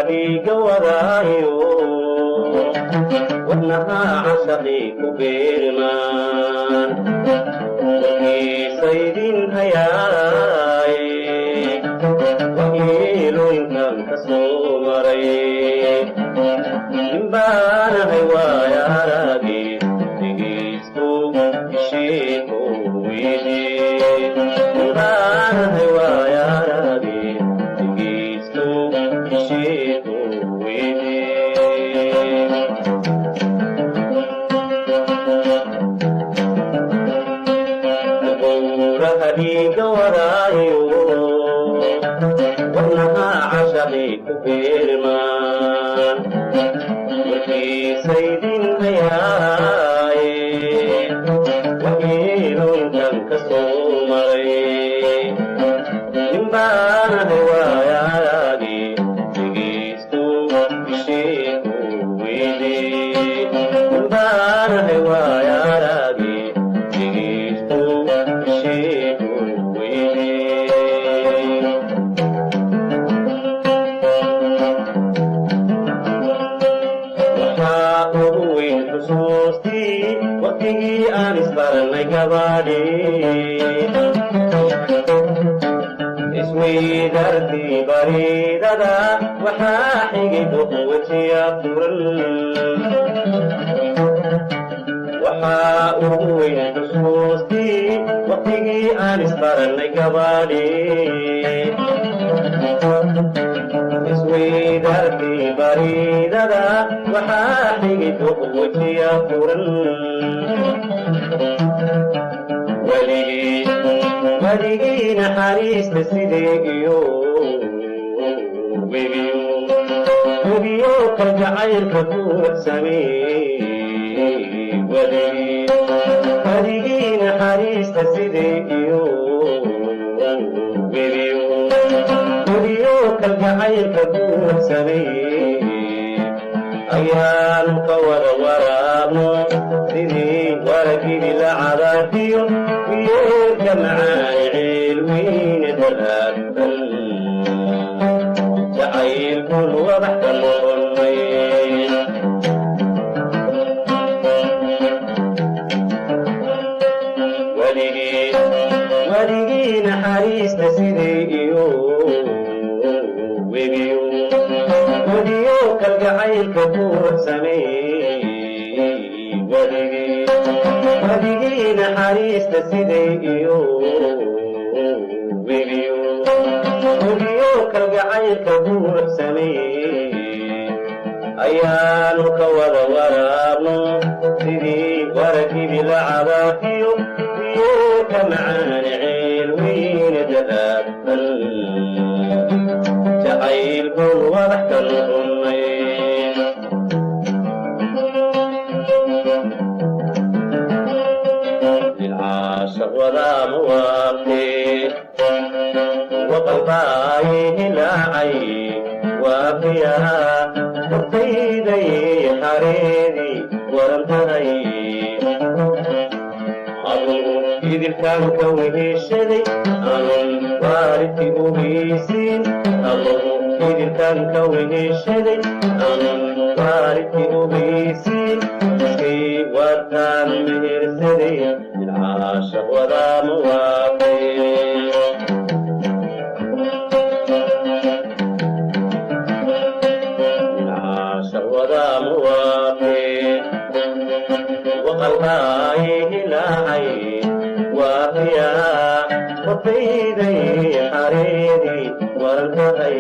Dhiiga wadaayo wadnaha cashaqii ku beermaan warkiisaydin hayaaye, waxyeelooyinkan ka soo maray ninbaanahay waayaragi dhegaysto isheeko weyde, ninbaanahay waayaragi dhegaysto isheeko weyde. Buuraha dhiiga wadaayo wadnaha cashaqii ku beermaan warkiisaydin hayaaye, waxyeelooyinkan ka soo maray ninbaanahay waayaragi dhegaysto isheeko weyde, ninbaanahay waayaragi dhegaysto isheeko weyde. Waxaa ugu weyn xusuustii waqtigii aan isbarannay gabadhii, isweydartii baridada waxaa xigay duq wejiya furan. Waxaa ugu weyn xusuustii waqtigii aan isbarannay gabadhii, isweydartii baridada waxaa xigay duq wejiya furan. Weligii weligii naxariista sidee iyo webiyo webiyo kalgacaylka buuxsamey, weligii weligii naxariista sidee iyo webiyo webiyo kalgacaylka buuxsamey, ayaanu ka wada waraabno sidii waragibi la cadaadiyo wiyeelka macaani ceelweyne dalaagtan jacaylkun wadax ka noqonnay. Weligii weligii naxariista sidee iyo webiyo webiyo kalgacaylka buuxsamey, weligii weligii naxariista sidee iyo webiyo webiyo kalgacaylka buuxsamey, ayaanu ka wada waraabno sidii waragibi la cadaafiyo wiyeelka macaani ceelweyne dalaagtan jacaylkun wadax ka noqonnay. Lilcaashaq wadaa mawaaqi waqalbaayi hilaacay waafiyaa hortayday xareedii waran tahay, adugu idilkaan ka weheshaday anun waalidki ogeysiin, adugu idilkaan ka weheshaday anun waalidki ogeysiin, iskay wataan mehersaday lilcaashaq wadaa mawaaqi lilcaashaq wadaa mawaaqi. Waqalbaayihilaacay waafiyaa hortayday xareedii warantahay.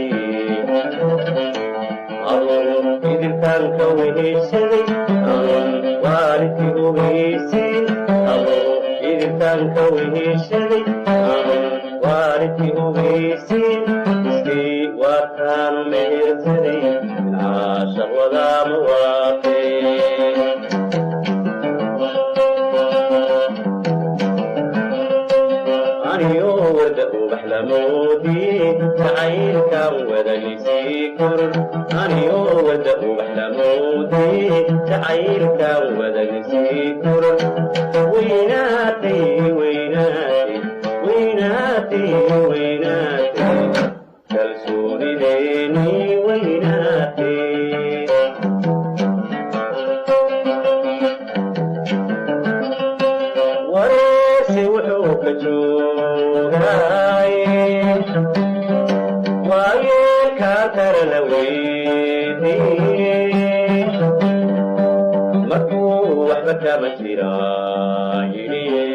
Adoon idilkaan ka weheshaday anoon waalidkii ogeysiin, adoo idilkaan ka weheshaday anoon waalidkii ogeysiin, iskii waataanu mehersaday caashaq wadaama waafee. Aniyo warda ubax lamoodii jacaylkan wadagisii koror, aniyo warda ubax lamoodii jacaylkan wadagisii koror. Weynaatay, weynaatay, weynaatay, weynaatay kalsoonideeni weynaatay. Wareese wuxuu ka joogaaye waayeelkaa tarana weydiiye, markuu waxba kama jiraa yidhiye,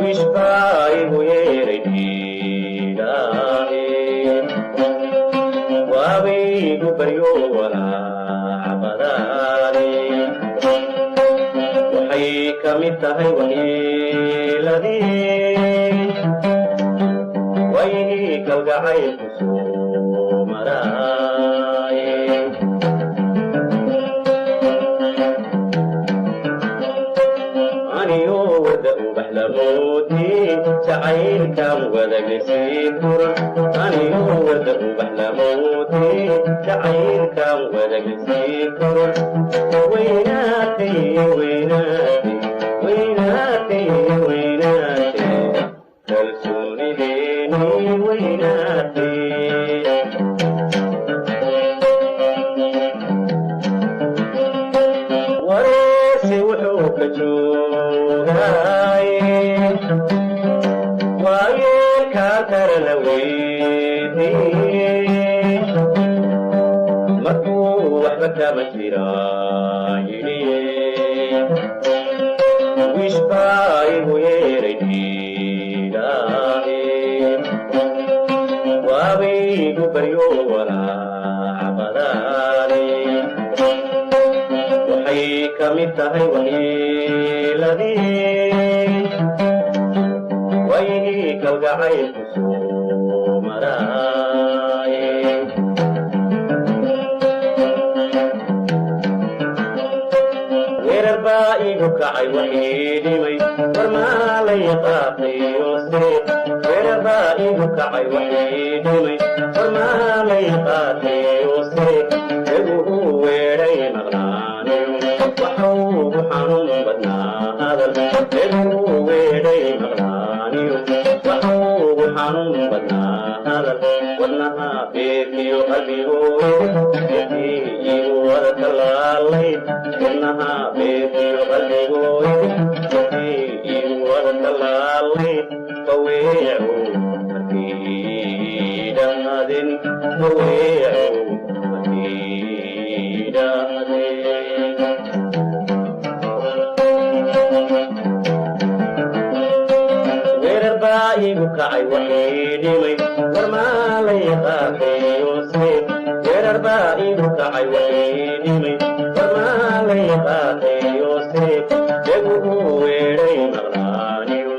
wishbaa igu yeeray dhiidhaahe, waabaygu baryo walaacbadaane. Waxay ka mid tahay waxyeeladii waygii kalgacaylku soo maraaye. Aniyo warda ubax lamoodii jacaylkan wadagisii furan, aniyo warda ubax lamoodii jacaylkan wadagisii furan. Weynaatay, weynaatay, weynaatay, weynaatay kalsoonideeni weynaatay. Wareese wuxuu ka joogaaye waayeelkaa tarana weydiiye, markuu waxba kama jiraa yidhiye, wishbaa igu yeeray dhiidhaahe, waabaygu baryo walaacbadaane. Waxay ka mid tahay waxyeeladii waygii kalgacaylku soo maraaye. Weerar baa igu kacay waxii dhimay warmaalay qaatayose, weerar baa igu kacay waxii dhimay warmaalay qaatayose, eguhu weedhay maqnaaniyo waxaugu xanuun badnaa hadal, eguhu weedhay maqnaaniyo waxaugu xanuun badnaa hadal. Wadnaha beerkiyo qalbigooda intii igu wada tallaalay, wadnaha beerkiyo qalbigooda intii igu wada tallaalay. Kaweeco markii dhahdin, kaweeco markii dhahdin. Weerar baa igu kacay waxii dhimay warmaalay qaatayose, weerar baa igu kacay waxii dhimay warmaalay qaatayose, eguhu weedhay maqlaaniyo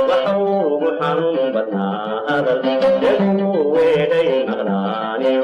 waxaugu xanuun badnaa hadal, eguhu weedhay maqlaaniyo.